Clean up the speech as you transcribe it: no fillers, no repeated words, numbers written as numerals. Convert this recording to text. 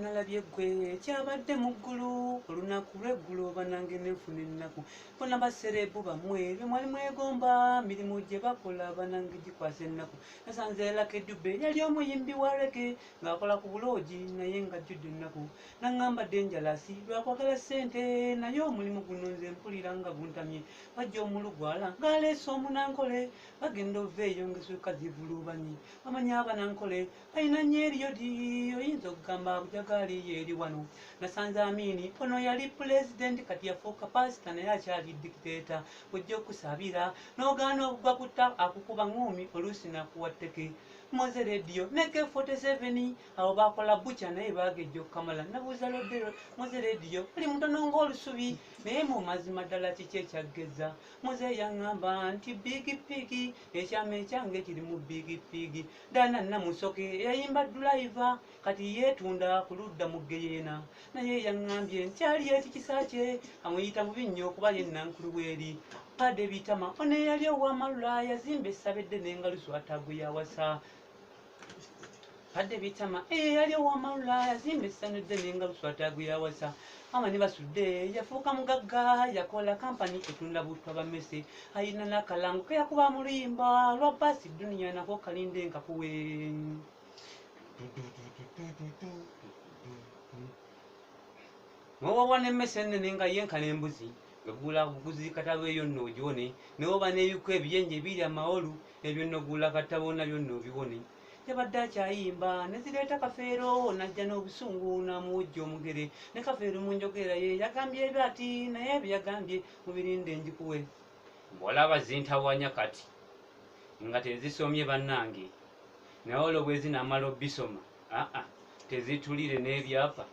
Nalabye ggwe ekyabadde mu ggulu olunaku lw'eggulo, banange nenfuna ennaku. Bona baserebu bammwe be mwali mwegomba, mirimu gye bakola banange gikwasa ennaku. Nasanze Lucky Dube yali omuyimbi wa reggae ng'akola ku buloogi naye ng'ajjudde ennaku. Naŋŋamba Dangerous lwakwagala ssente, naye omulimu guno nze mpulira nga guntamye. Bajja omulugwala ng'aleese omunankole, bagenda ova eyo ng'essuka zivuluubanye. Bamanyi abanankole balina nnyo eriyodi, oyinza okugamba bujagaali eri wano. Nasanze Amini, ono yali pulezidenti kati yafuuka pasita naye akyali dictator. Bw'ojja okusabira n'ogaana obugwa kutta, akukuba ŋŋuumi oluusi n'akuwa tteke. Moze Radio ne K47 abo bakola bukya naye bagejja okukamala. Nabuuza Lodero, Moze Radio oli mutono ng'olusubi, naye mu mazima ddala kiki ekyaggeza? Moze yaŋŋamba nti big pig, ekyama ekyange kiri mu big pig. Dana Namusoke eyayimba Driver kati yeetunda ku ludda mu geyeena, naye yaŋŋambye nti ali ekikisa kye amuyita bubi nnyo kuba ye nankulu bweri. Pade Bitama ono eyali ow'amalula yazimba essabo eddene nga Luswata gwe yawasa. Padde Bitama eyali ow'amalula yazimba essano eddene nga Luswata gwe yawasa. Amani Basudde yafuuka mugagga, yakola kampani etunda butwa bamese, ayina n'akalango keyakuba mu luyimba lwa Basi Duniya, nako kalinde nkakuwe. Nowoba n'emmese ennene nga yenkana embuzi, ngegula buguzi katabo eyo nno ogiwone. Newoba n'ebiku ebiyenje ebiri amawolu, ebyo nno gula katabo nabyo nno obiwone. Yabadde akyayimba ne zireeta Kafeero, n'ajja n'obusungu n'amuwujja omugere. Ne Kafeero mu njogera ye yagambye ebyo ati, naye bye yagambye mubirinde njikuwe. Bw'olaba zintawanya kati nga tezisomye bannange, naye olwo bwe zinaamala obbisoma, aa tezitulire n'ebyapa.